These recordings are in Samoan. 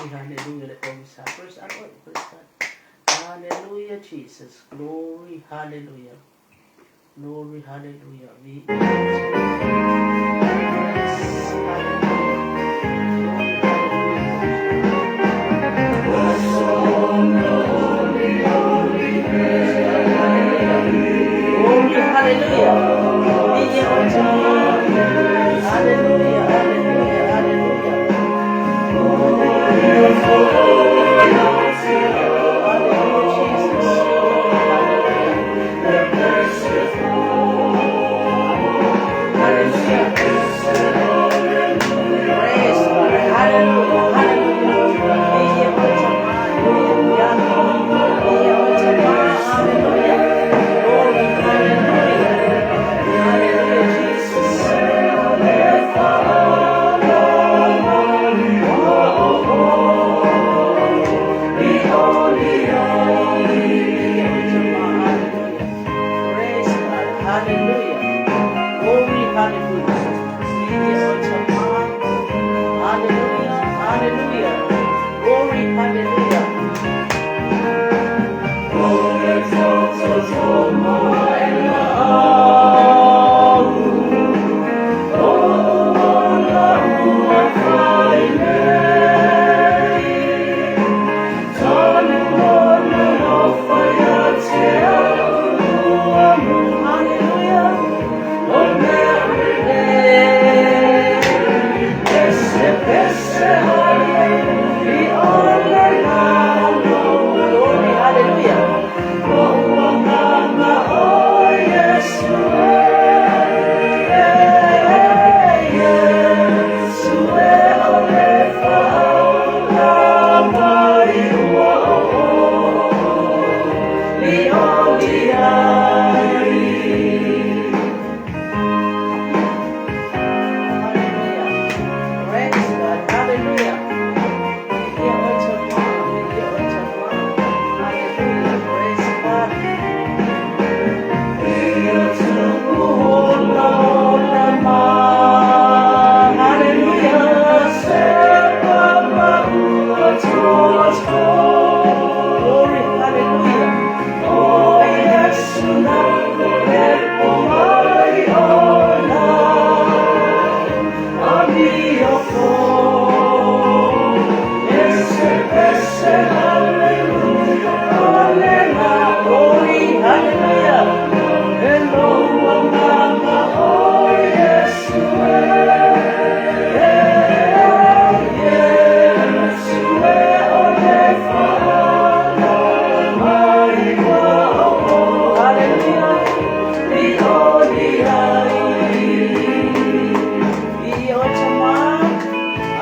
Glory, hallelujah. Le komisa. Praise God. Praise God. Hallelujah, Jesus. Glory, hallelujah. Glory, hallelujah. We Yes, hallelujah. Glory, hallelujah. Glory, hallelujah. Hallelujah, hallelujah, hallelujah. Hallelujah, Jesus. Hallelujah. Hallelujah. Praise God. Hallelujah. Hallelujah. Hallelujah. Glory, hallelujah. Hallelujah, Jesus. Hallelujah. Praise God. Hallelujah. Glory, hallelujah. Hallelujah. Hallelujah. Glory, hallelujah. Hallelujah. Glory, hallelujah. Hallelujah. Praise God. Hallelujah. Hallelujah. Praise God. Hallelujah. Glory, hallelujah. Glory, hallelujah.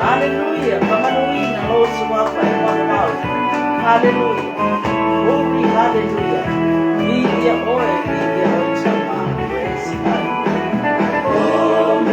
Hallelujah. Hallelujah. Pamanuina, Lord, suwafa, Hallelujah. Glory, hallelujah. Media oil, media oil, chama. Praise God. Hallelujah.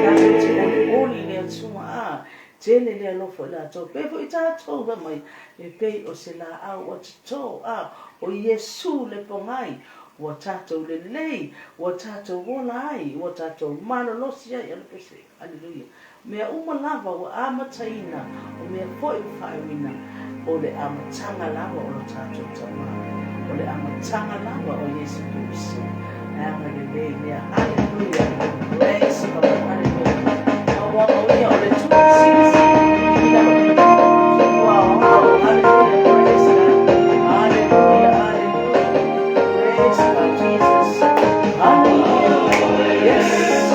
Tatou te olioli le Atua a tele le alofa i latou pe foi tatou va mai e pei o se laau ua toto a o Iesu le pogai ua tatou lelei ua tatou ola ai ua tatou malolosi ai ale pese Aleluia mea uma lava ua amataina o mea foi ua faaiuina o le amataga lava o lo tatou Tama o le amataga lava o Iesu Keriso agalelei lea Hallelujah praise God hallelujah aua o ia o le tuusilisili i lalo Wow, hallelujah, praise God. Hallelujah, hallelujah. Praise God, Jesus. Hallelujah. Yes.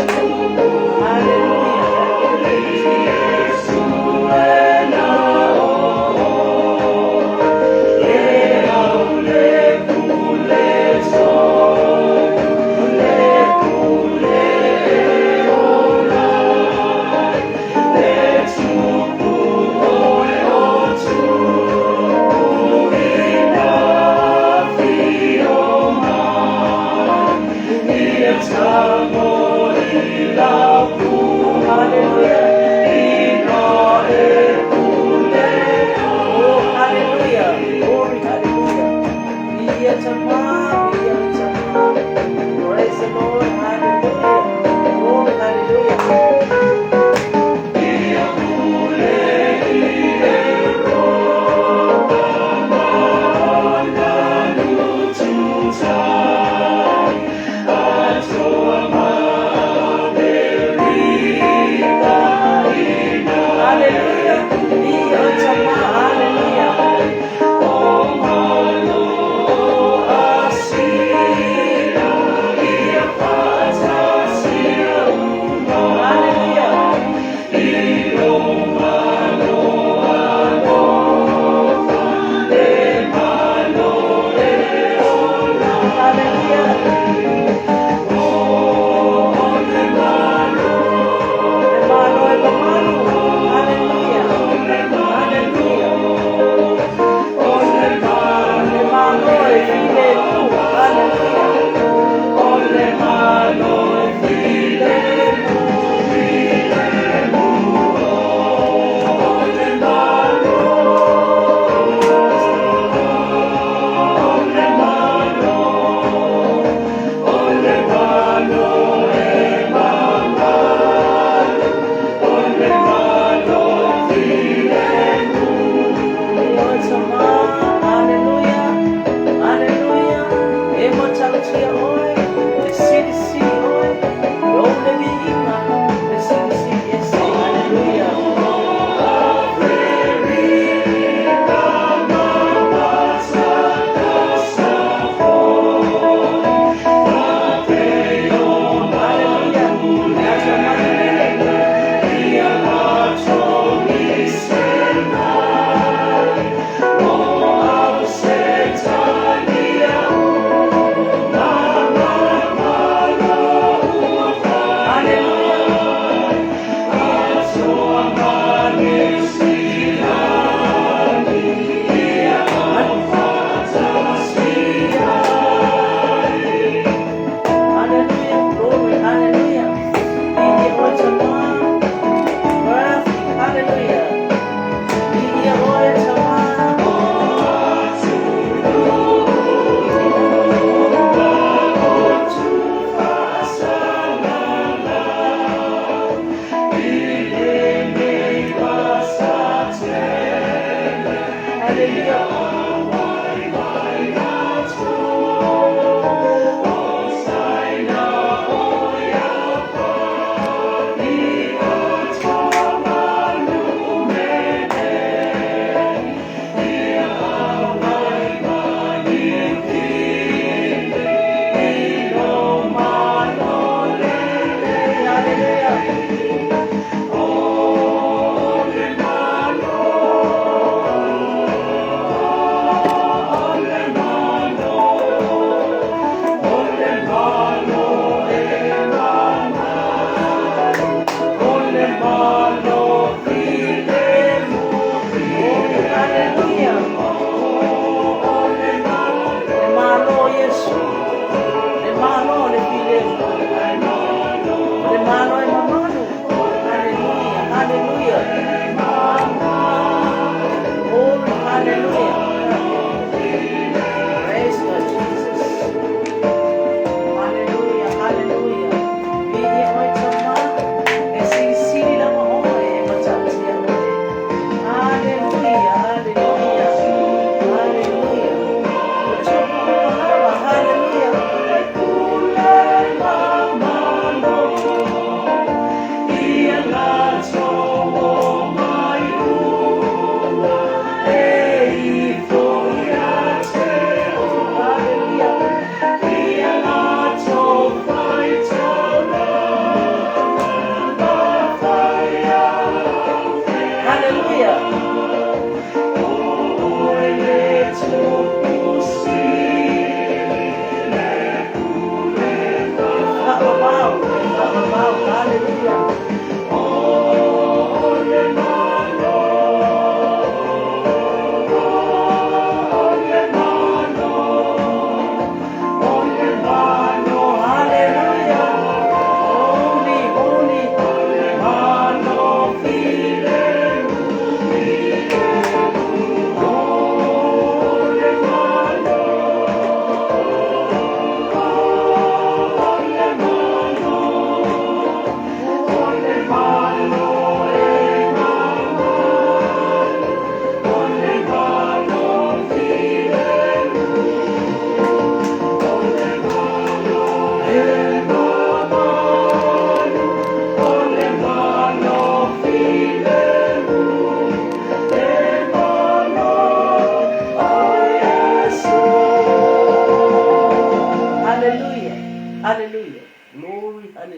Hallelujah.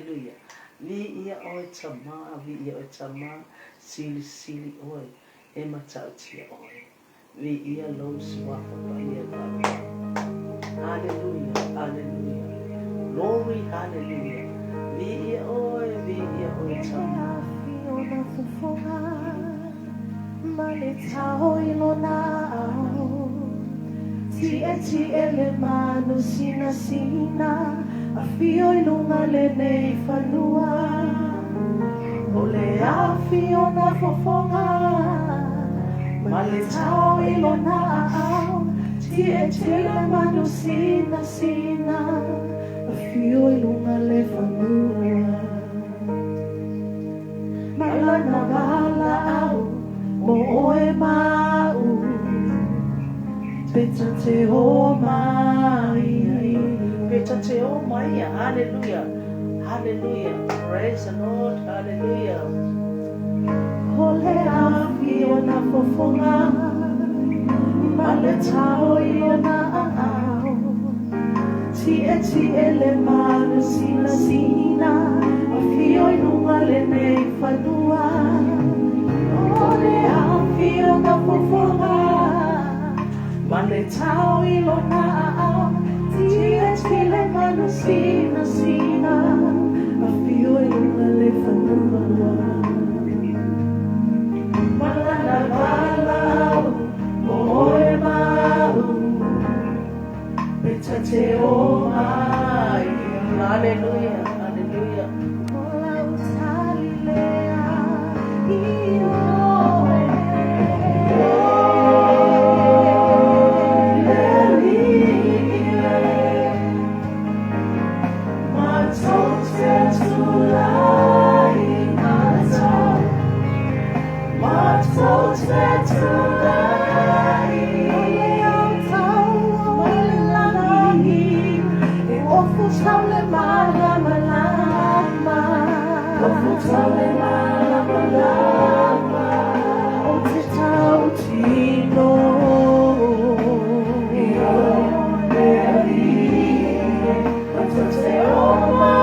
Haleluia. Viia oe Tama, viia oe Tama, silisili oe, e matautia oe. Viia lou Suafa Paia e Haleluia, haleluia. Glory, haleluia. Viia oe, viia oe Tama. Ona fofoga ma le tao i lona aao. Tietie le manu sinasina, afio i luga lenei fanua. O le afi o na fofoga ma le tao i lona aao. Tietie le manu sinasina, afio i luga le fanua. Malana valaau mo oe ma a'u, pe ta te o mai. Pe ta te o mai. Hallelujah. Hallelujah. Praise the Lord. Hallelujah. O le afi o na fofoga ma le tao i lona aao. Tietie le manu sinasina, afio i luga lenei fanua. O le afi o na fofoga ma le tao i lona aao. Tietie le manu sinasina, afio i luga le fanua. Malana valaau mo oe ma a'u, pe ta te o mai. Hallelujah. Hallelujah. O lau tali lea, ioe. Le Alii e, matou te tulai matau, matou te tulai. O le aotau o le lagi, e ofu tau le malamalama. Ofu tau le malamalama. O te tautino. Ioe, le Alii e, matou te o ma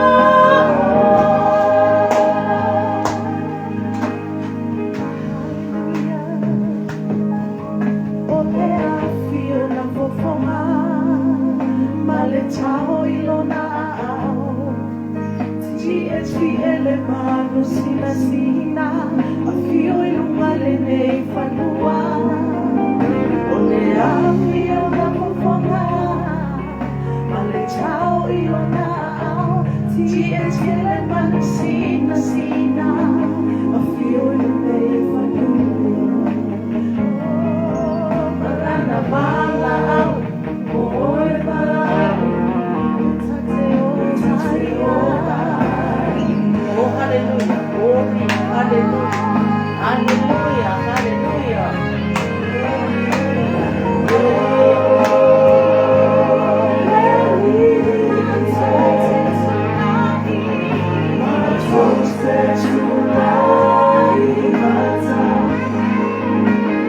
Hallelujah. O le afi o na fofoga ma le tao i lona aao. Tietie le manu sinasina, afio i luga lenei fanua. O le afi o na fofoga ma le tao i lona aao. Tietie le manu sinasina, afio i luga le fanua. Malana valaau mo oe ma a'u, ta te o mai. Oh, hallelujah. Glory. Hallelujah. Hallelujah. Hallelujah. Hallelujah. Le Alii, matou te tulai matau,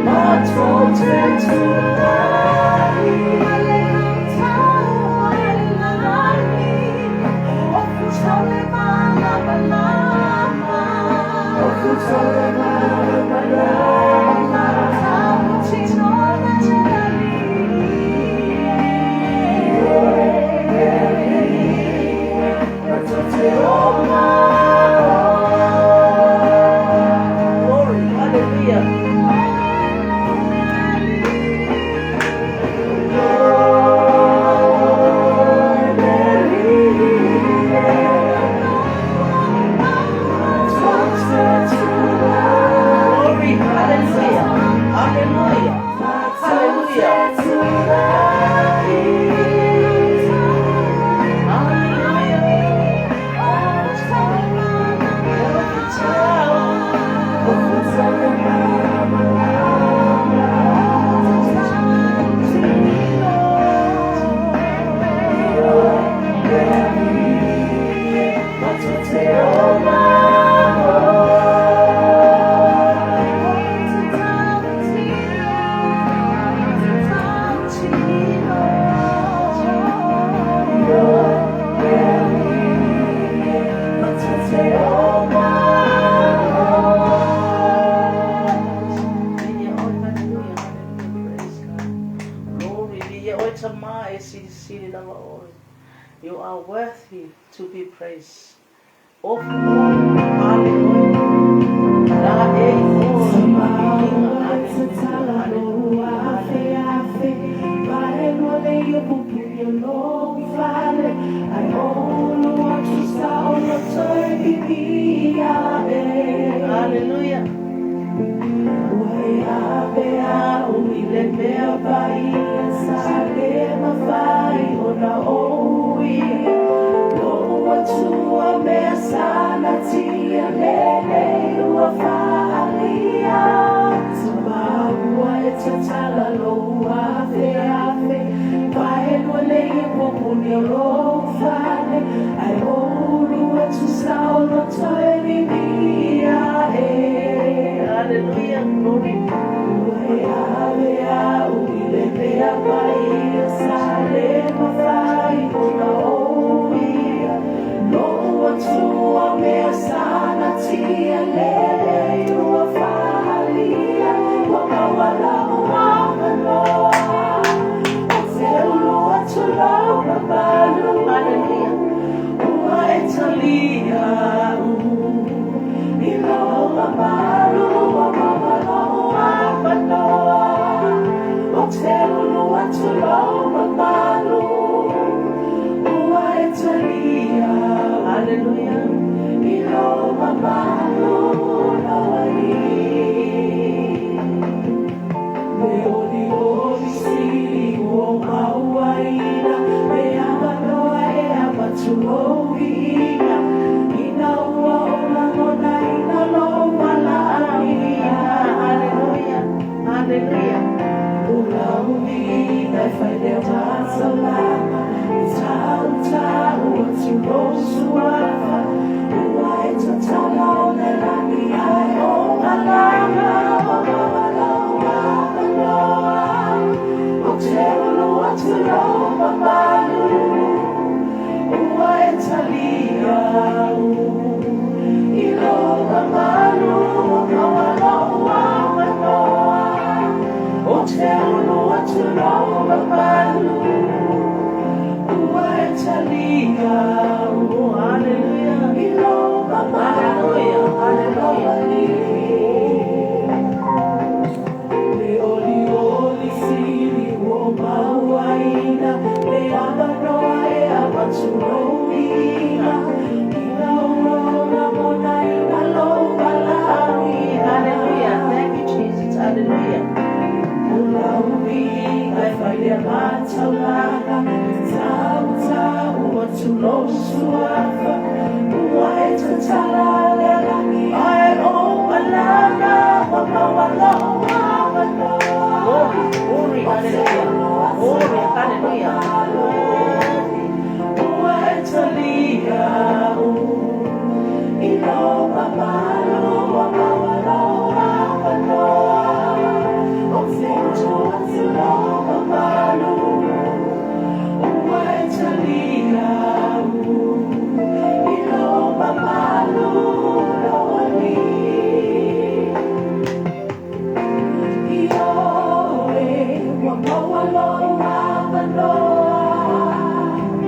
matou te tulai. Ma le aotau o le lagi, ofu tau le malamalama. Ofu tau le malamalama. Tautino le Alii e, le Alii e, matou te o ma Glory. Hallelujah. are worthy to be praised. Ofu oe, pale oe, laei oe ma viiga. Hallelujah, hallelujah, hallelujah. Hallelujah, glory. Hallelujah. Hallelujah. Hallelujah. Hallelujah. Oh, hallelujah. Hallelujah. Hallelujah. Hallelujah. Thank you, Jesus. Hallelujah. Glory, glory, hallelujah. Glory, hallelujah.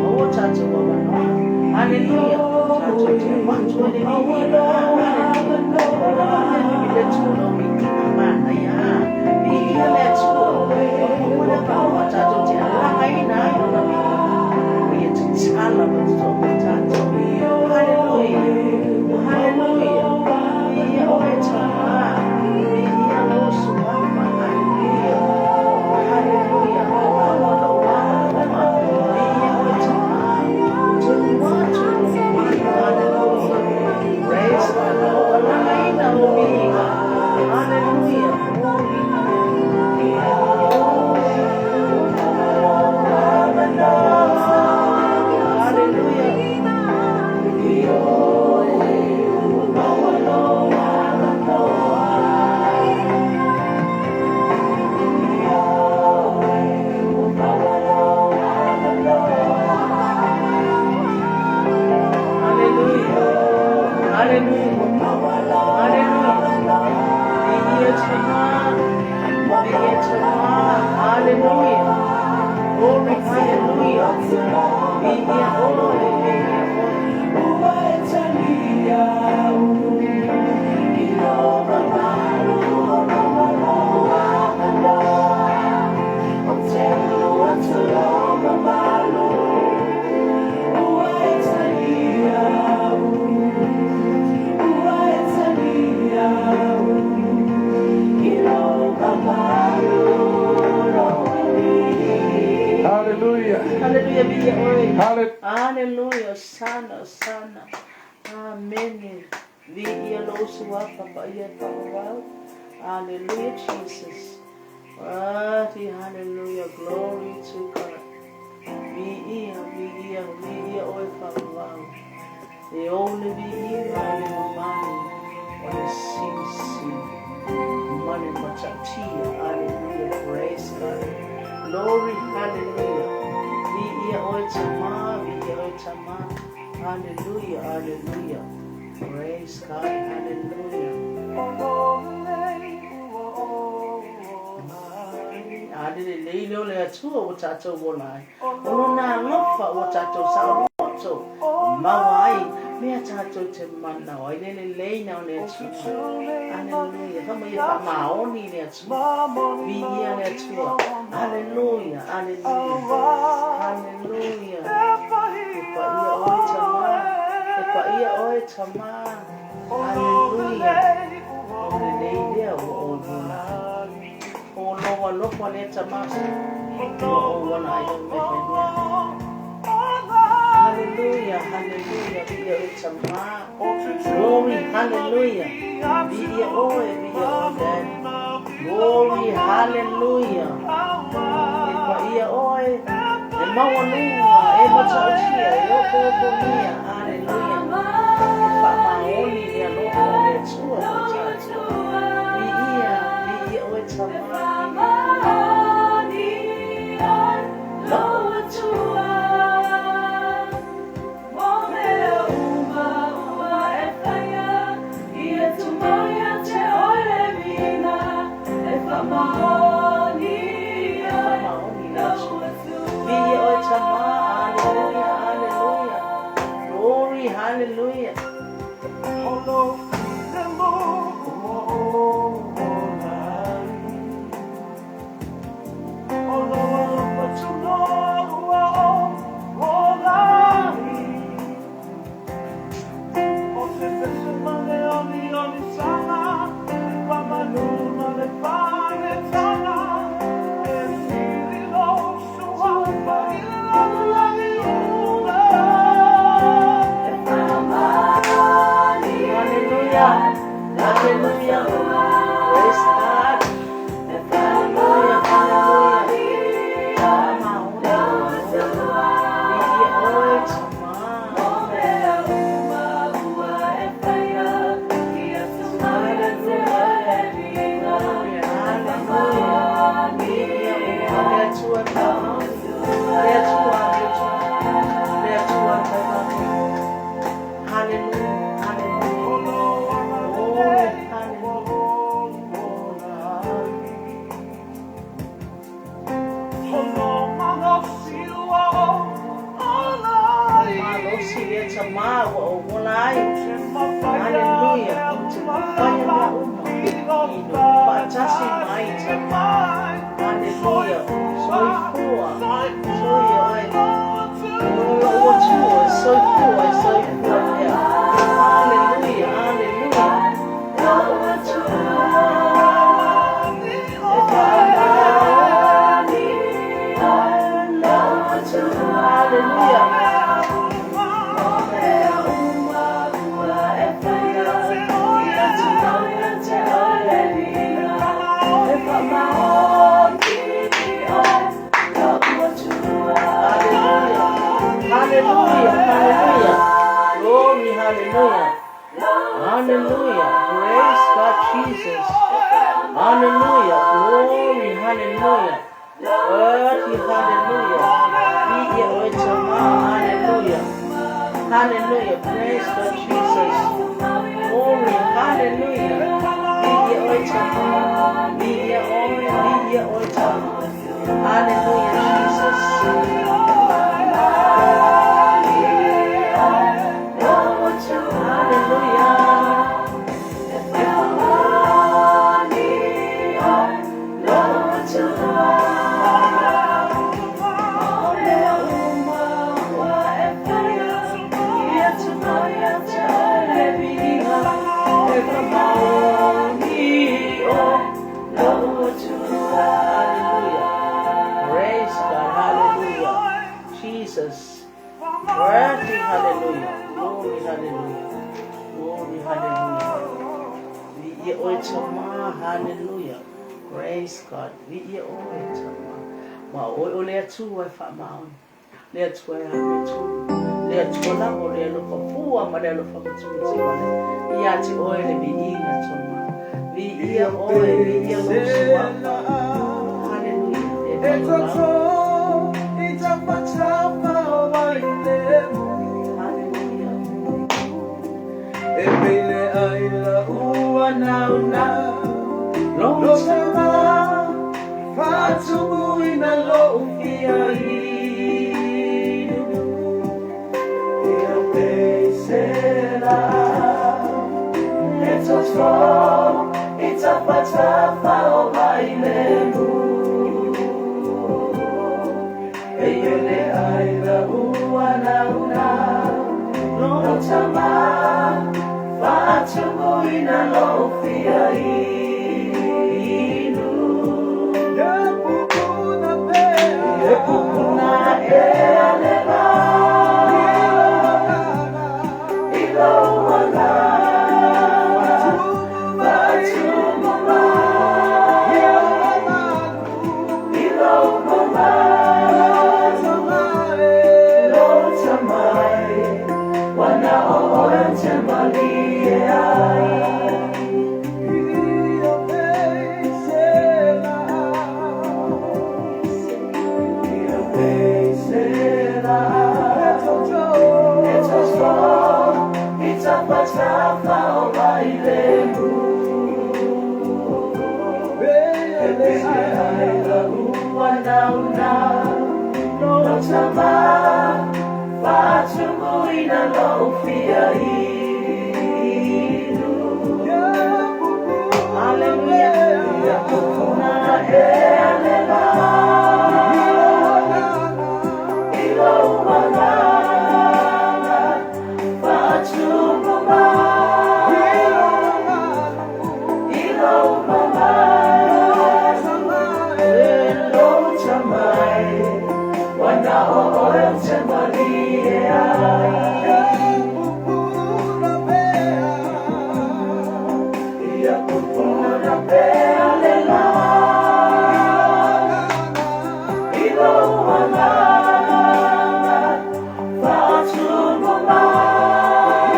Oh, chacho, hallelujah. Chacho, Hallelujah. Hallelujah. Praise the Lord. Hallelujah. Hallelujah. Hallelujah. Hallelujah. Hallelujah. Glory, hallelujah. Aleluia, Osana, Osana. Amene. Viia lou suafa paia e faavavau. Aleluia, Jesus. Worthy, hallelujah, glory to God. Viia, viia, viia oe faavavau. E ou le viiga, le mamalu, o le silisili, ma le matautia. Aleluia, praise God. Glory, hallelujah. Viia oe Tama, viia oe Tama. Aleluia, aleluia. Praise God, hallelujah. A le lelei lea o le Atua ua tatou ola ai, o Lona alofa ua tatou saoloto maua ai mea tatou te manao ai, le lelei na o le Atua. Aleluia. Fai mai e faamaoni le Atua. Viia le Atua. Aleluia, aleluia. Aleluia. E paia oe Tama. E paia oe Tama. Aleluia. O lelei lea ua ou ola ai. O lou alofa lea Tama ua ou ola ai au mea fai mea. Hallelujah, hallelujah, viia oe Tama. Glory, hallelujah. Viia oe, viia oe Dad. Glory, hallelujah. E paia oe, e maualuga, e matautia, e opoopogia. Hallelujah. E faamaoni le alofa o le Atua mo tatou. Viia, viia oe Tama, viia. Faamaoni le Atua. Viia oe Tama, hallelujah, hallelujah. Glory, hallelujah. Hallelujah. Hallelujah. Praise God. Hallelujah. Hallelujah. Faamaoni le Atua. Viia oe Tama. Glory, hallelujah. Viia oe le Atua e faamaoni. Le Atua, le Atua. Le Atua e faamaoni. Hallelujah. Hallelujah. Glory, hallelujah. Malosi lea Tama ua ou ola ai. Hallelujah. Ou te mafaia mea uma. Inu faatasi mai Tama. Hallelujah. Soifua. Soia oe. O lou Atua, e soifua, e soifua pea. Hallelujah. Hallelujah. E faamaoni. Hallelujah. Hallelujah. Hallelujah. Hallelujah. Glory, hallelujah. Hallelujah. Praise God, Jesus. Hallelujah. Glory, hallelujah. Worthy, hallelujah. Viia oe Tama. Hallelujah. Hallelujah. Praise God, Jesus. Glory, hallelujah. Viia oe Tama. Viia oe, viia oe Tama. Hallelujah, Jesus. Hallelujah. Hallelujah. Praise God. Hallelujah. Viia oe tama. Hallelujah. Praise God. Viia oe tama. Ma o oe o le Atua e faamaoni. Le Atua e amiotonu. Le Atua lava o le alofa fua ma le alofa matimati wale. Ia te oe le viiga tama. Viia oe, viia lou suafa. Hallelujah. E toto i tafatafa o mai lemu. Hallelujah. E peile ai la ua nauna. Lou Lo tama. tama faatumu ina lou fia inu. Ia peisela e toto i tafatafa o mai lemu. E pele ai la ua nauna. Lou tama faatumu ina lou fia inu. E pupuna ea le la i lou agaga faatumu mai i lou mamalu. Lou tamai wana o oe ou te malie ai. Ia peisela e toto i tafatafa o mai lemu. E pele ai la ua nauna. Lou tama faatumu ina lou fia inu. Hallelujah. Ia pupuna ea le la i lou agaga faatumu mai i lou mamalu. Lou tamai wana o oe ou te malie ai. Ia pupuna pea le la i lou agaga faatumu mai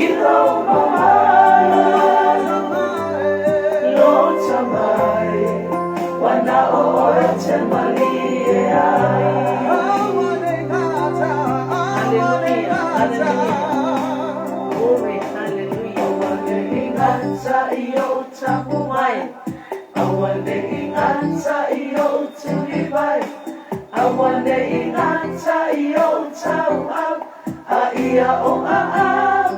i lou mamalu. Lou tamai wana o oe ou te malie ai. Hallelujah. Hallelujah. Glory. Hallelujah. Aua ne i gata i ou tapu mai. Aua ne i gata i ou tulivae. Aua ne i gata i ou tauau. A ia o aau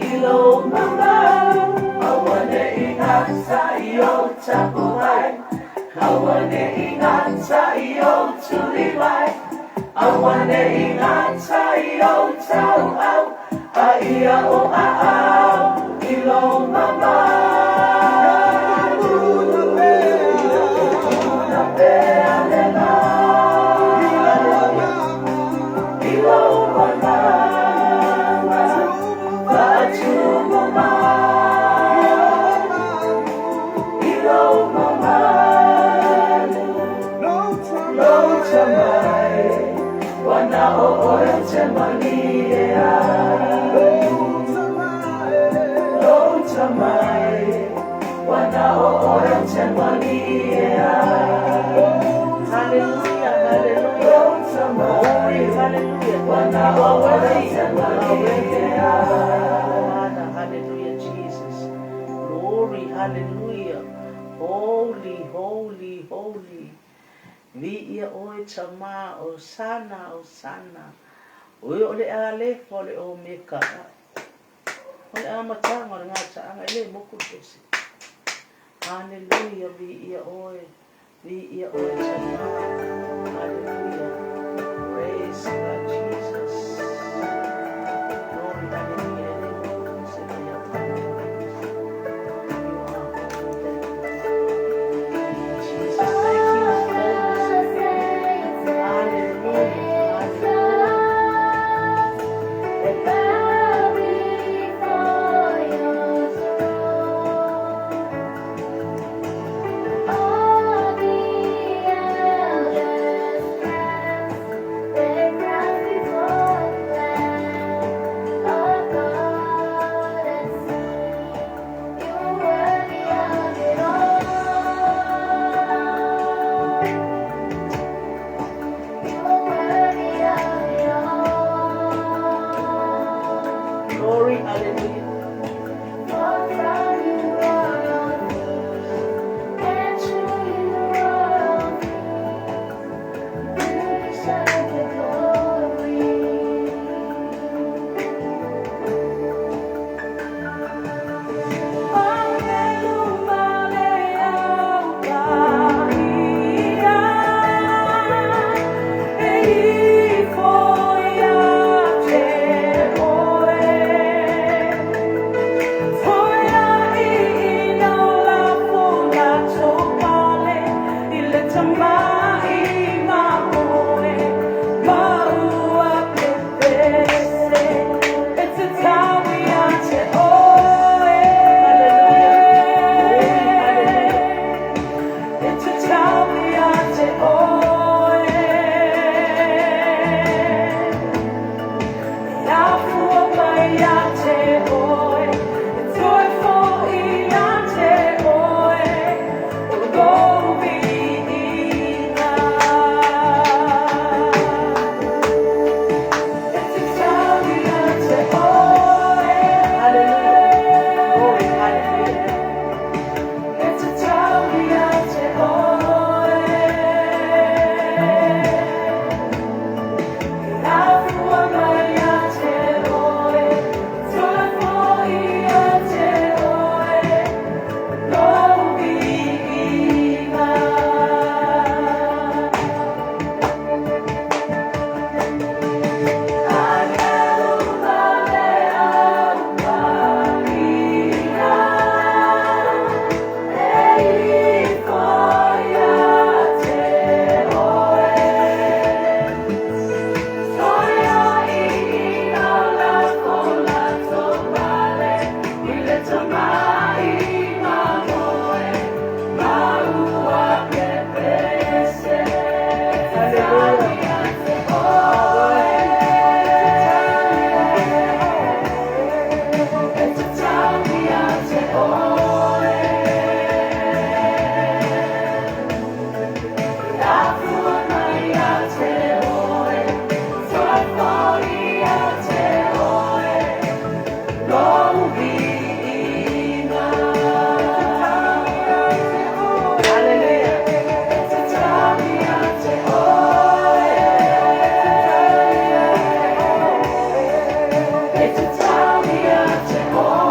i lou mamalu. Aua ne i gata i ou tapu mai. Aua ne i gata i ou tulivae. Aua ne i gata i ou tauau. A ia o aau i lou mamalu. Pupuna pea le la i lou agaga faatumu mai i lou mamalu. Lou tamai wana o oe ou te malie ai. Lou tamai wana o oe ou te malie ai. Hallelujah. Hallelujah. Lou tamai Glory. Hallelujah. wana You o are oe ou worthy. te You are malie worthy. ai. Father, hallelujah, Jesus. Glory, hallelujah. Holy, holy, holy. Viia oe tama hosana, hosana. Oe o le Alefa o le Omeka. O le amataga o le gataaga e lē moku le esi. Hallelujah, viia oe. Viia oe tama. Hallelujah. Praise God, Jesus. Glory, hallelujah. E lē moku le esi na ia You are holy, Daddy. Jesus, thank you, Holy Spirit. Hallelujah. Hallelujah. Hallelujah. For from you are all things, and to you are all things. You deserve the glory. It's a time we are to Hallelujah. Glory, hallelujah. It's a time we are to oe. Afua mai ia te oe, e toe foi ia te oe, o lou viiga. E te tau ia te oe. Hallelujah. Glory, hallelujah. E te tau ia te oe. Afua mai ia te oe, toe foi ia te oe, lou viiga. Hallelujah. It's a time we are to oe. Afua mai ia te oe, toe foi ia te oe, lou viiga. Hallelujah. It's a time we are to oe. It's a time we are to oe.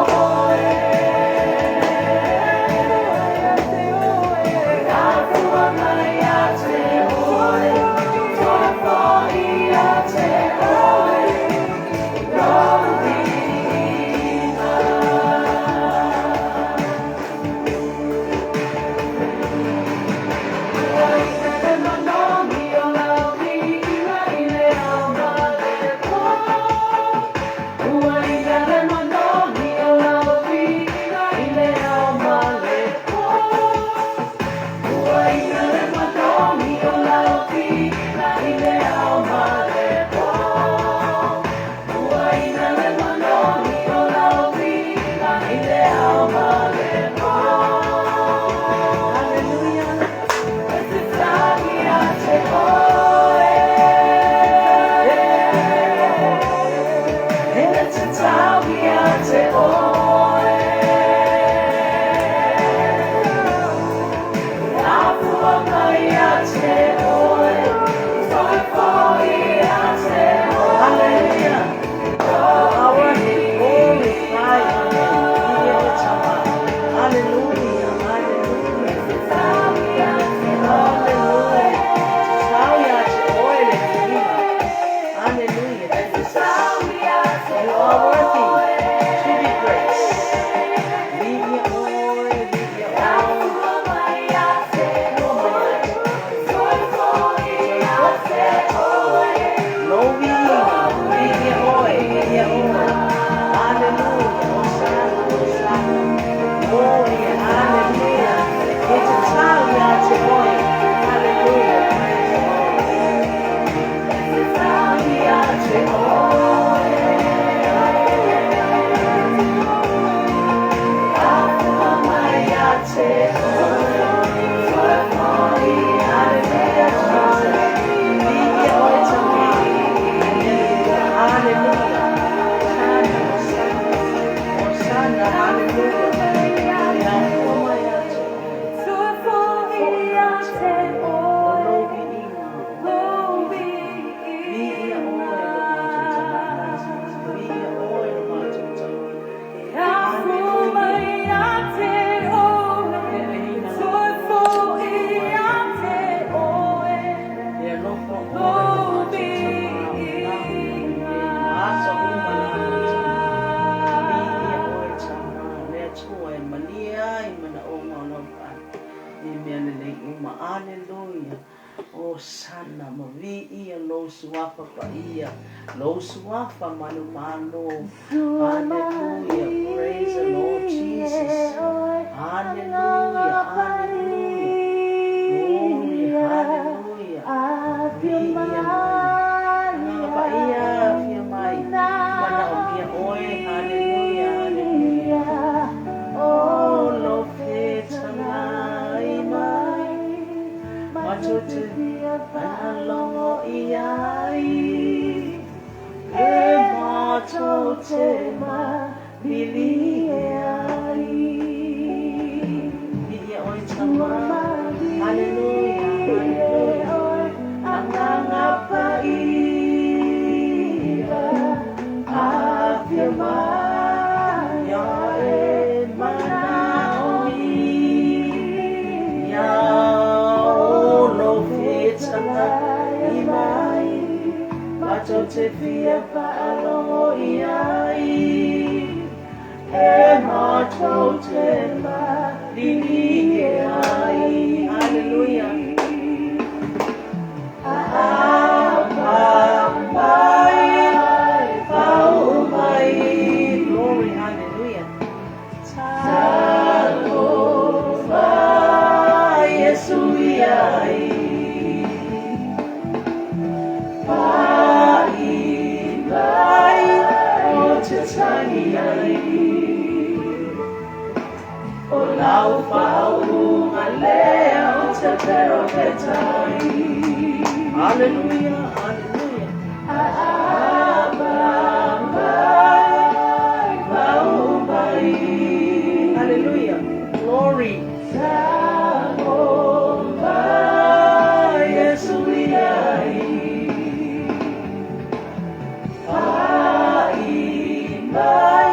Aleluia. Hosana ma viia lou suafa paia, lou suafa manumalo. Hallelujah. Praise the Lord Jesus. Hallelujah. Hallelujah. Glory. Hallelujah. Viia oe. Agaga paia, afio mai. Manaomia oe. Hallelujah. Hallelujah. O lou fetalai mai, matou te faalogo i ai, e matou te malilie ai. Viia oe Tama. Hallelujah. Hallelujah. Agaga paia, afio mai, e manaomia, o lou fetalai mai, matou te fia faalogo i ai, e matou te malilie ai. Hallelujah. Apa mai, paʻu mai. Glory, hallelujah. Talofa Iesu iai. Paʻi mai ou te tagi ai. O lau faauuga lea ou te perofeta ai. Hallelujah, hallelujah. Aapa mai, paʻu mai. Hallelujah. Glory. Talofa Iesu iai. Paʻi mai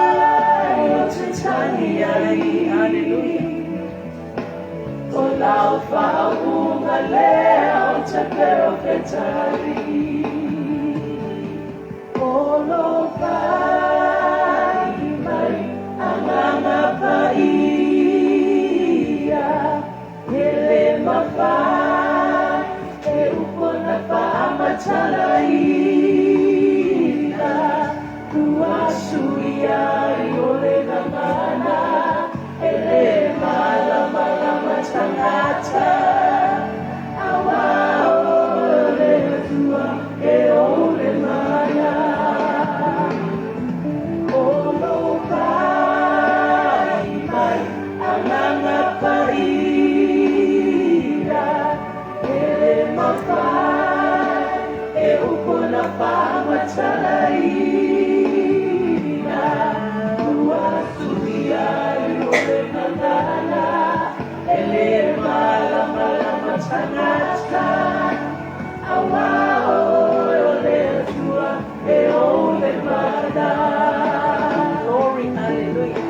ou te tagi ai. Hallelujah. O lau faauuga lea ou te perofeta ai. O lou paʻi mai, Agaga Paia, e le mafai e upu ona faamatalaina, ua suia ai o le gagana, e le malamalama tagata, auā o le Atua e ou le mana. O lou paʻi mai, Agaga Paia, e le mafai e upu ona faamatalaina, ua suia ai o le gagana, e le malamalama tagata, auā o le Atua e ou le mana. Glory, hallelujah.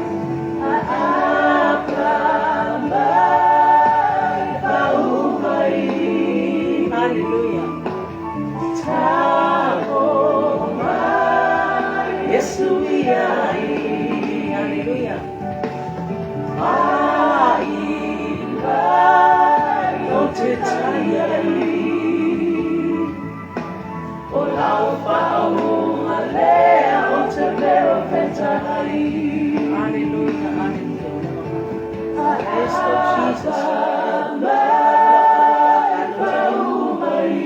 Aapa mai, paʻu mai. Hallelujah. Tago mai, Iesu iai. Hallelujah. Paʻi mai, ou te tagi ai. O lau faauuga lea ou te perofeta ai. Hallelujah, hallelujah. Praise Lord Jesus. Mai, paʻu mai.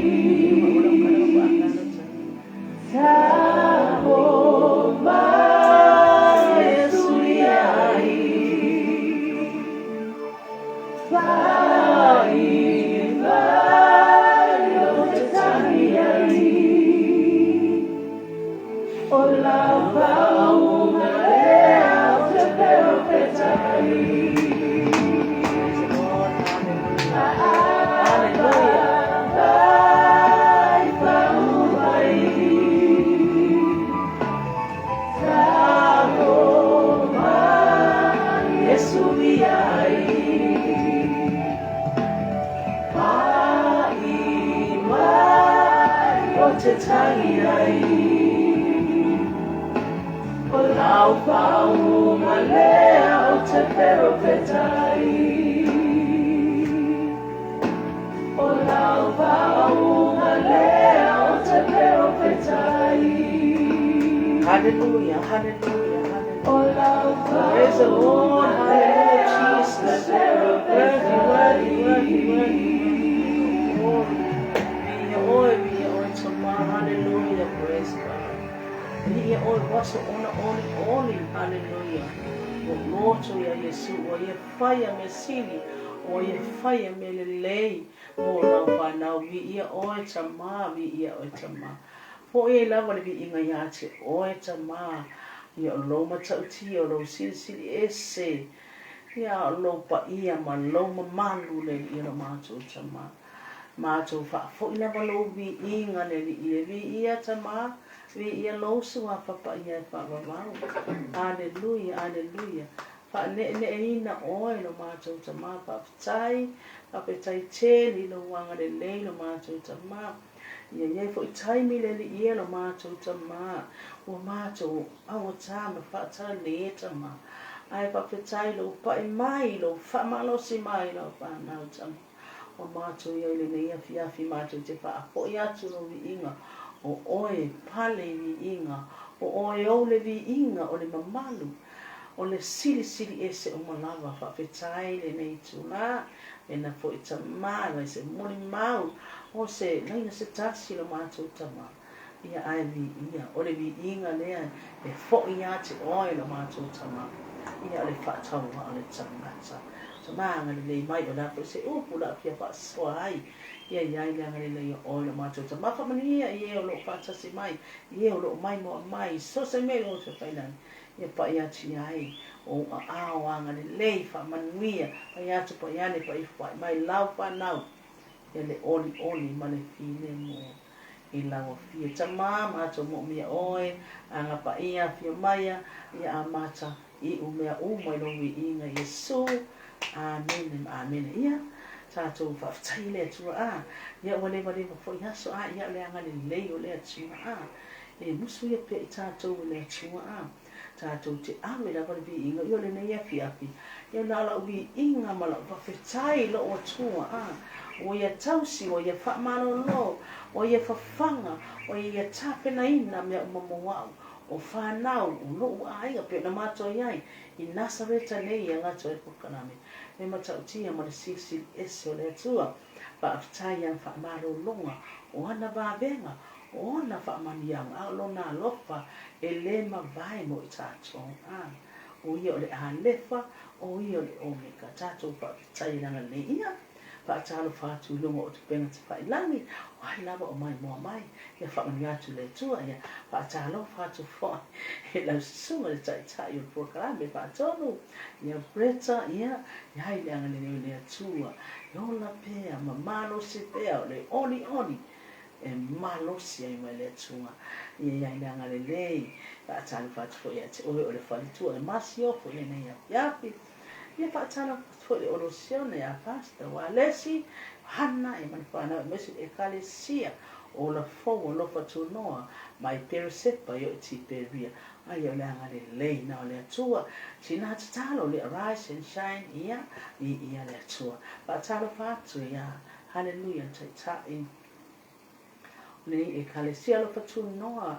Tago mai, Iesu iai. Paʻi mai, ou te tagi ai. O lau faauuga lea ou te perofeta ai. Praise the Lord. Hallelujah. Hallelujah. Mai, paʻu mai. Tago mai, Iesu iai. Paʻi mai, ou te tagi ai. O lau faauuga lea ou te perofeta ai. Hallelujah, hallelujah, hallelujah. Praise the Lord, hallelujah, Jesus. Worthy, worthy, worthy, worthy, worthy. Glory. Viia oe, viia oe, Tama, hallelujah, praise God. Viia oe, ua aso ona olioli, hallelujah. Ua loto iā Iesu, ua ia faia mea sili, ua ia faia mea lelei mo lau fanau. Viia oe, Tama, viia oe, Tama. Foʻi ai lava le viiga iā te oe, Tama, ia o lou matautia, o lou silisili ese, ia o lou paia ma lou mamalu le Alii e lo matou, Tama. Matou faafoʻi lava lou viiga le Alii e. Viia, Tama, viia lou suafa paia e faavavau. Aleluia, aleluia. Faaneeneeina oe lo matou Tama, faafetai, faafetai tele i lou agalelei lo matou Tama. Ia i ai foi taimi le Alii e lo matou Tama, ua matou auatā ma faatalale Tama, ae faafetai lou paʻi mai, lou faamalosi mai lau fanau Tama. Ua matou i ai lenei afiafi matou te faafoʻi atu lou viiga, o oe e pale i viiga, o oe e ou le viiga o le mamalu, o le silisili ese uma lava. Faafetai lenei itulā. Mena foi tama mai se molimau o se laina se tasi lo matou tama ia ae viia o le viiga lea e foi ia te oe lo matou tama ia o le faatauvaa o le tagata tama agalelei mai o le a foi se upu la fia faasoa ai ia iai le agalelei o oe lo matou tama faamanuia i e o loo faatasi mai i e o loo maimoa mai so se mea i luga o le fefailagi Ia pai atu i ai ou aao agalelei faamanuia, pai atu, pai ane, pai ifo, pai mai lau fanau, ia le olioli ma le filemu i lau afio. Tama, matou moomia oe, aga paia afio maia, ia amata iu mea uma i lou viiga Iesu. Amene ma amene. Ia, tatou faafetai i le Atua a, ia ua levaleva foi aso a, ia o le agalelei o le Atua a. E musu ia pea i tatou e le Atua a tatou te ave lava le viiga i o lenei afiafi, ia na o lau viiga ma lau faafetai i lou Atua a, ua ia tausi, ua ia faamalolo, ua ia fafaga, ua ia tapenaina mea uma mo au, o fanau, o lou aiga, pei ona matou i ai i Nasareta nei e agato ai le polokalame le matautia ma le silisili ese o le Atua. Faafetai i ana faamalologa, o ana vavega, O ona faamanuiaga, a o lona alofa e lē mavae mo i tatou. A, o ia o le Alefa, o ia o le Omega. Tatou faafetai i lana lelei. Ia, faatalofa atu i luga o tupega tafailagi, o ai lava o maimoa mai. Ia faamanuia atu le Atua. Ia, faatalofa atu foi i lau susuga i le Taitai o le polokalame faatonu, ia Bretta, ia, e ai le agalelei o le Atua, e ola pea ma malosi pea o le olioli e malosi ai mai le Atua. Ia i ai le agalelei, faatalofa atu foi ia te oe o le faletua e masiofo i lenei afiafi. Ia faatalofa atu foi i le Olosione ia Pastor Walesi, Hana ia ma le fanau aemaise le Ekalesia Ola Fou Alofa Tunoa mai Peresepa i o i Tiperia. Aia o le agalelei na o le Atua. Sina tatalo le Arise and Shine ia i ia le Atua. Faatalofa atu ia Haleluia le Taitai. O lenei Ekalesia Alofa Tunoa,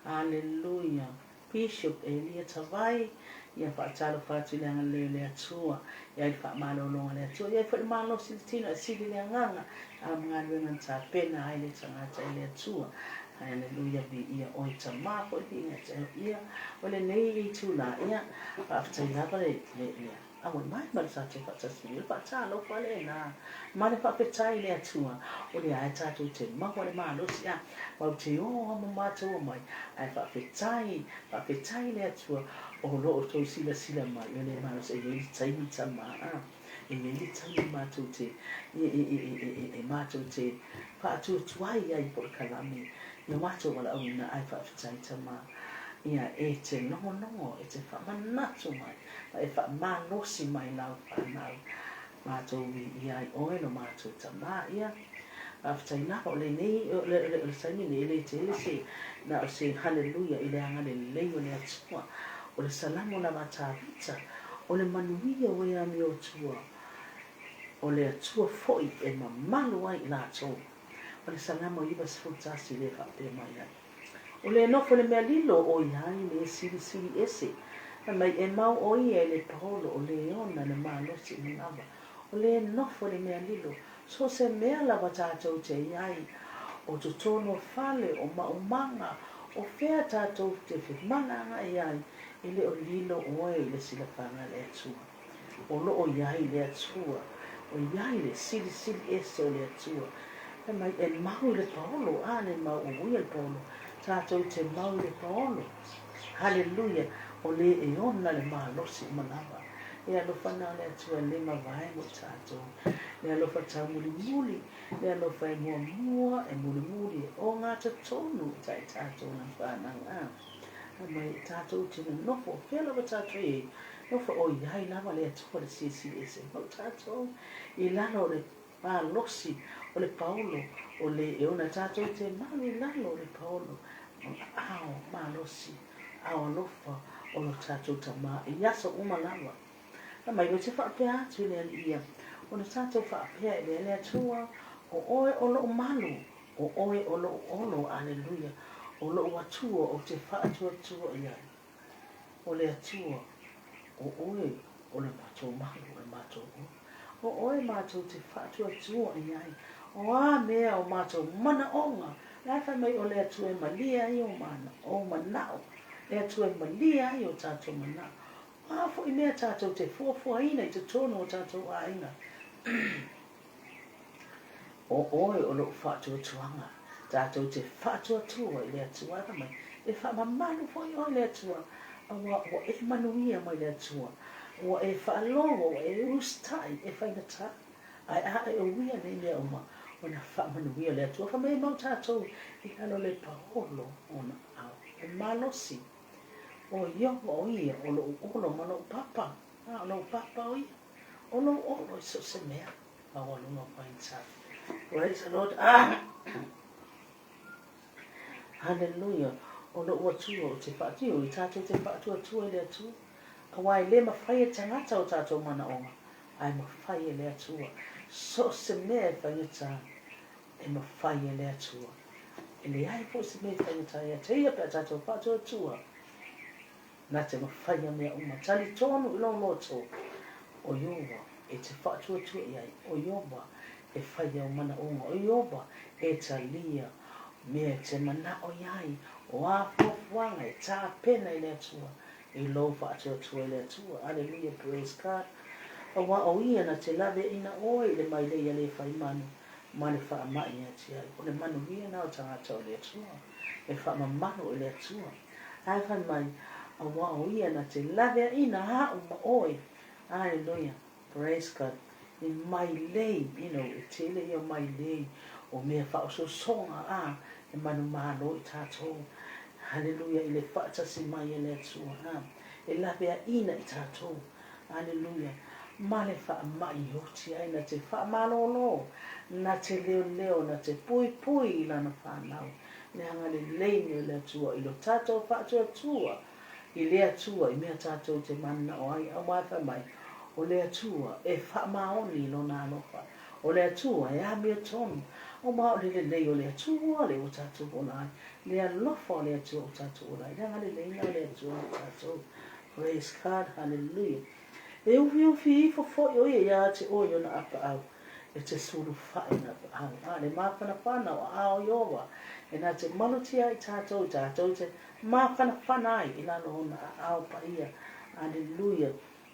Haleluia, Bishop Elia Tavai, ia faatalofa atu i le agalelei o le Atua, e ai le faamalologa a le Atua, e ai foi le malosi i le tino e sili le agaga, a ma galuega na tapena ai le tagata i le Atua. Haleluia, viia oe Tama foi viiga te ia o lenei itula, ia faafetai lava le, le, le Auai mai ma le tatou faatasi i le faatalofa lena ma le faafetai i le Atua o lea e tatou te maua le malosi a mau te o a ma matou omai ae faafetai faafetai i le Atua o lo o tou silasila mai o le malosi e i ai le taimi tama a e i ai le taimi matou te e e e e e e matou te faatuatuai ai polokalame i o matou valaauina ae faafetai tama ia e te logologo e te faamanatu mai Ma e faamalosi mai lau fanau matou viia ai oe lo matou tama. Ia, faafetai lava o lenei, o le, o le, o le taimi nei e le tele se, na o se haleluia i le agalelei o le Atua. O le Salamo lava a Tavita, o le manuia o e amiotua, o le Atua foi e mamalu ai i latou. O le Salamo 91 lea e faapea mai ai. O le nofo i le mea lilo o i ai le Silisili Ese, fai mai e mau ʻo ia i le paolo o le ona le malosi manawa. O le nofo i le mea lilo, so se mea lava tātou te i ai, o totonu o fale, o maumaga, o fea tātou te femalagaai ai, e le o lilo ʻoe i le silafaga a le Atua. O lo o i ai le Atua, o i ai le Silisili Ese o le Atua. Fai mai, e mau i le paolo, a le mau o ia le paolo, tātou te mau i le paolo. Haleluia! O le e ona le malosi uma lava. Le alofa na o le Atua e le mavae mo i tātou. Le alofa taumulimuli, le alofa e muamua, e mulimuli, e ogatotonu i tā i tātou lana whānau. A. Fai mai, tātou te nonofo, fea lava tātou i ai, nofo o i ai lava le Atua le Silisili Ese mau tātou i lalo o le malosi o le paolo o le e ona tātou te mau i lalo o le paolo o aao malosi, aao alofa o lo tātou Tama i aso uma lava. Fai mai, ou te faapea atu i le Alii ia, ona tātou faapea i le le Atua, o oe o loʻu malu, o oe o loʻu olo, aleluia, o loʻu Atua ou te faatuatua i ai. O le Atua, o oe o le matou malu, o le matou olo. O oe matou te faatuatua i ai, o a mea o matou manaʻoga, la e fai mai o le Atua e malie ai o mana, ou manaʻo, le Atua e malie ai o tātou manaʻo. O a foʻi mea tātou te fuafuaina i totonu o tātou ʻāina. O ʻoe o loʻu faatuatuaga, tātou te faatuatua i le Atua, e mai, e faamamalu foʻi ʻoe i le Atua, auā ua e manuia mai le Atua, ua e faalogo, ua e usitai, e faigata, ae a e uia nei mea uma, ona faamanuia le Atua. Fai mai e mau tātou i lalo le paolo ona ao, e malosi, o Ioba o ia, o loʻu olo ma loʻu papa, a o loʻu papa o ia. O lou olo i so o se mea maualuga o faigata. Praise the Lord. Hallelujah. O lou Atua o te whaatua, i tātou te whaatuatua i le Atua. Auā e le mawhai e tangata o tātou manaʻoga, a e mawhai e le Atua. So o se mea e faigata, e mawhai e le Atua. E leai foʻi se mea e faigata ia te ia pe a tātou whaatuatua. Na te mawhaia mea uma, talitonu i lou loto, o Iowa e te whaatuatua i ai, o Iowa e whai au manaʻoga, o Iowa e talia mea e te manaʻo i ai, o a fuafuaga e tāpena i le Atua, i lou whaatuatua i le Atua. Aleluia, praise God. Auā o ia na te laweaina oe i le mailei a le whai manu, ma le whaamaʻi ia te ai. O le manuia na o tagata o le Atua, e whaamamalu i le Atua. Ae fai mai, Auā o ia na te laweaina aʻu ma oe. Aleluia. Praise God. I mailei, you know, e tele ia mailei o mea whaososoga a e manumalo i tātou. Haleluia, i le whaatasi mai e le Atua, a, e laweaina i tātou. Aleluia. Ma le whaamai oti ai na te whaamalōlō, na te leoleo, na te puipui i lana whānau. Le agalelei nei o le Atua i lo tātou faatuatua i le Atua i mea tātou te manao ai, auā e fai mai, o le Atua e faamaoni i lona alofa, o le Atua e amiotonu, auā o le lelei o le Atua le ua tātou ola ai, le alofa o le Atua ua tātou ola ai, le agalelei na o le Atua mo tātou. Praise God, hallelujah. E ufiufi ifo foʻi o ia iā te oe i ona apaau. E te suluwhaʻi na paʻau, a le māwhanawhana o aao Iowa, e na te malutia ai tātou i tātou te māwhanawhana ai i lalo o na aao paia. Aleluia.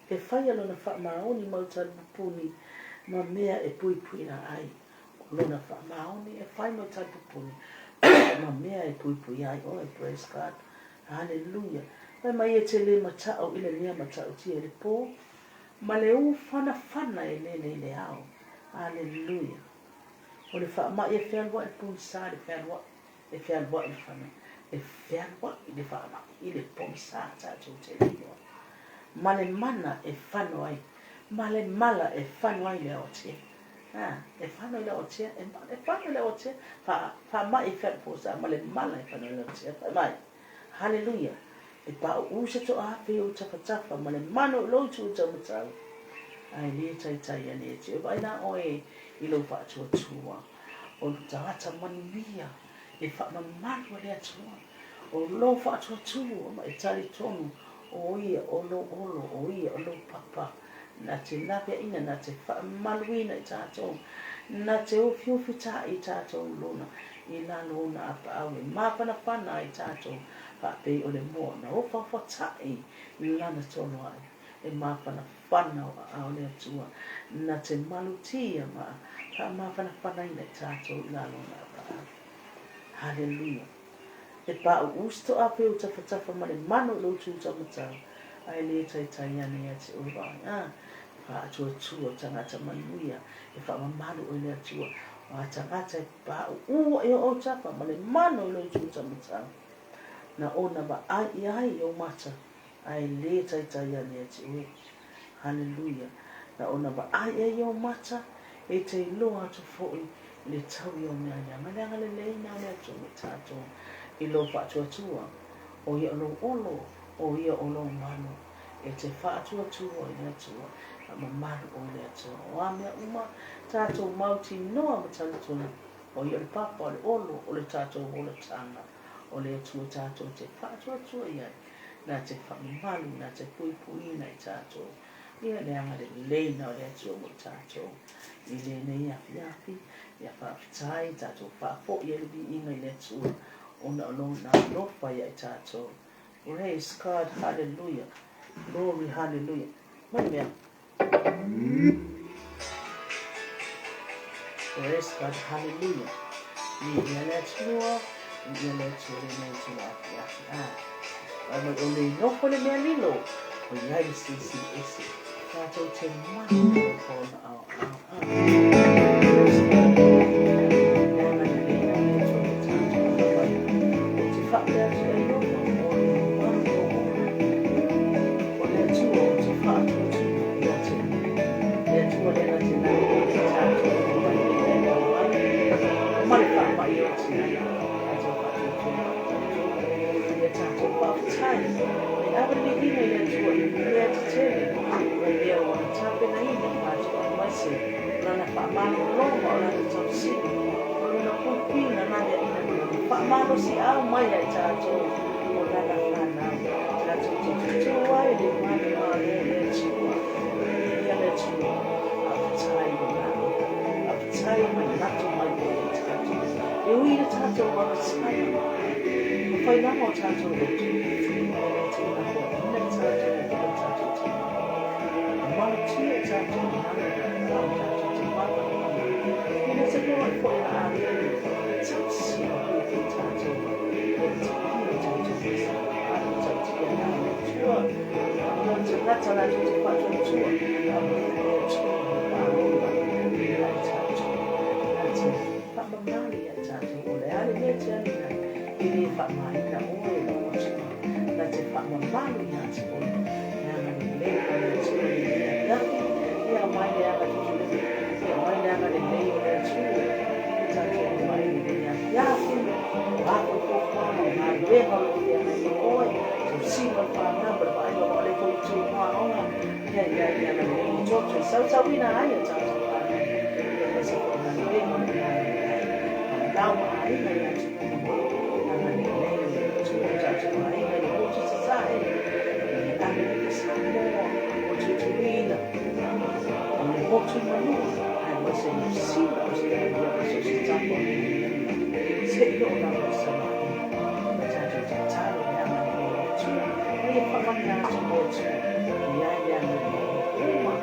E whai a lona whaamaoni mau talipupuni ma mea e puipuia ai. O lona whaamaoni e whai mau talipupuni ma mea e puipuia ai oe. Praise God. Hallelujah. Fai mai e te le mataʻu i le mea mataʻutia i le pō, Ma le ufanafana e lele i le ao. Aleluia. O le faamaʻi e fealuaʻi le pogisa le fealuaʻi, e fealuaʻi le fana, e fealuaʻi le faamaʻi i le pogisa tatou te le iloa. Ma le mana e fano ai, ma le mala e fano ai le aotea. A, e fano i le aotea, e, e fano i le aotea, fa, faamaʻi e fealuaʻi pogisa, ma le mala e fano ai le aotea. Fai mai. Haleluia! E paʻuʻu se toʻaafe i ou tafatafa ma le mano i lou itu taumatau, a e lē taitai ane e te vaai la ʻoe i lou faatuatua, o le tagata manuia e faamamalu a le Atua. O lou faatuatua ma e talitonu o Ia o lou olo, o Ia o lou papa, na te laveaiina, na te faamamaluina i tatou, na te ufiufitaai i tatou lona i lalo o ona apaau e mafanafana ai tatou, faapei o le moa na ofaofatai lana toloai, e mafanafana o aao o le Atua, na te malutia ma faamafanafanaina i tatou i lalo o ona apaau. Haleluia! E paʻuʻu se toʻape ou tafatafa ma le mano i lou tūtaumatau, ae le taitai ane ia te oe vaai, a, e faatuatua tagata manuia, e faamamalu oe le Atua, o a tagata e paʻuʻu ai o ou tafa ma le mano i lou tūtaumatau, na ona vaai ʻia ai i ou mata, ae le taitai ane ia te oe. Haleluia! Na ona vaai ʻia i ou mata, e te iloa atu foi i le taui o mea ia. Ma le agalelei na o le Atua me tatou i lou faatuatua, o ia o lou olo, o ia o lou malu. E te faatuatua i le Atua, faamamalu oe i le Atua. O a mea uma tatou mautinoa ma talitonu, o ia o le papa, o le olo, o le tatou olataga, o le Atua tatou te faatuatua i ai, na te faamamalu, na te puipuiina i tatou. Ia le agalelei na o le Atua mo i tatou i lenei afiafi. Ia faafetai tatou faafoi ai le viiga i le Atua ona o lona alofa ia i tatou. Praise God, hallelujah, glory, hallelujah. Mai mea. Praise God, hallelujah. Viia le Atua, viia le Atua lenei itula afiafi. Ah, Fai mai o le nofo le mea lilo, o i ai le silisili ese. Tatou te malu i le alofa o ona aoao. Ah, praise God. Le agalelei o le Atua mo tatou. Fai mai, ou te faapea atu ia Ieova, o le malu lou ola. O le Atua ou te faatuatua ia te oe. Le Atua lea na te lavea i tatou mai le mea e ao ai, ma le faamai oti ai. Tatou faatuatua ma faatalitonu. Ia tatou faafetai. E ave le viiga i le Atua i mea tetele, o mea ua na tapenaina i matou aemaise o lana faamalologa, o lana tausiga, o lona puipuiga laveaiina ma lona faamalosiau mai ia i tatou o lana fanau. Tatou te tutū ai i le manumalo o le Atua. Viia le Atua. Faafetai i lona alofa. Faafetai manatu mai oe ia i tatou. E ui i le tatou agasala, ua fai lava o tatou loto, ae le te lafoaiina i tatou i lo tatou tamai. E malutia i tatou i lalo o aao tatou te mafanafana ai. E le te loa i foi a agelu, tausi ma puipui tatou, e le te pio i tatou masa. Alu tautia na o le Atua, o tagata latou te faatuatua, a o le Atua ma paola ia i tatou. Na te faamamalu ia i tatou, o le a le mea e te alu ai, e le faaaogaina oe e lou Atua, na te faamamalu ia te oe. Le agalelei o le Atua i lenei afiafi, ia aumai le agatutuina, ia aumai le agalelei o le Atua i tatou uma i lenei afiafi. O a foi fuafuaga o galuega o lo o feagai ma oe, tausiga o le fanau ma le vaaiga o le foi itu aoga, ia i ai le agalelei i toto e sausauina ai a tatou fanau, ia aemaise foi galuega o lo o galulue ai fanau ma aiga i atunuu mamao. Agalelei o le Atua o tatou aiga i le motu i Sasae, i Amerika Samoa, o Tutuila, o le motu i Manua, aemaise Niu Sila, Ausetalia ma so o se tafa o le lalolagi. Seia oo lava i Savaii. Ua tatou tatalo i le agalelei o le Atua, ma ia faamanuia atu le Atua i ai le agalelei uma.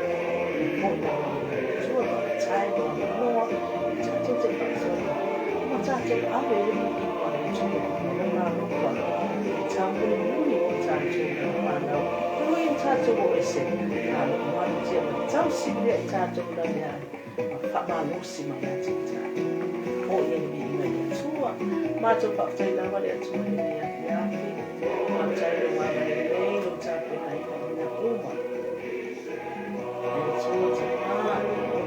Ia foi le agalelei o le Atua, faafetai mo avanoa e tatou te faasoa ma tatou ave i le viiga o le Atua ma lona alofa e taumulimuli mo tatou ma fanau. E ui ina tatou o ese, a o lo o malutia ma tausi pea i tatou laveai ma faamalosi mai ia te i tatou. Foi ai le viiga i le Atua. Matou faafetai lava le Atua i lenei afiafi. Faafetai i lou agalelei, lou tapenaina o mea uma. Le Atua tama.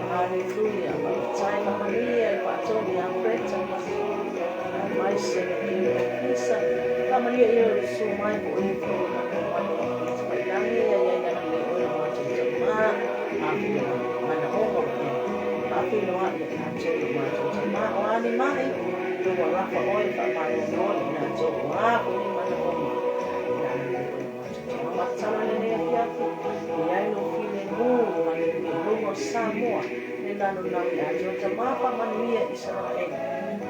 Haleluia. Faafetai ma manuia i le faatonu ia Bretta ma aemaise le keu ofisa. Faamanuia ia o le susu mai po o e foi o nano mai o Pita Failangi ia iai le agalelei oe lo matou tama. Afia manaoga o ia. Faafeiloai ia tatou lo matou tama. O a ni mai, lou alofa oe faamalolo i latou. O a foi ni manaoga. O le a lelei oe matou te matatalo i lenei afiafi, e i ai lou filemu ma le i luga o Samoa, le lalolagi atoa, Tama faamanuia Isaraelu.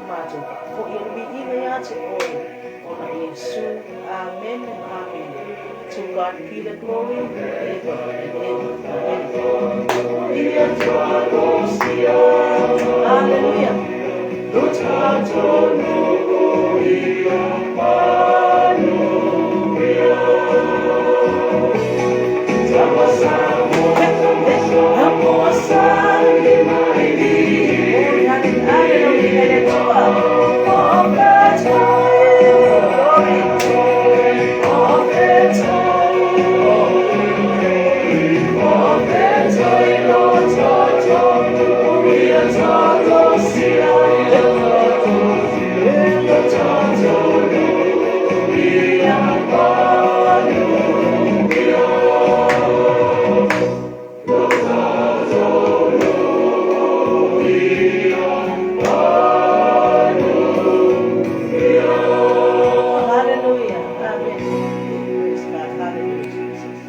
Matou faafoi le viiga ia te oe, ona Iesu. Amene ma amene. To God be the glory forever and ever. Amen. Hallelujah.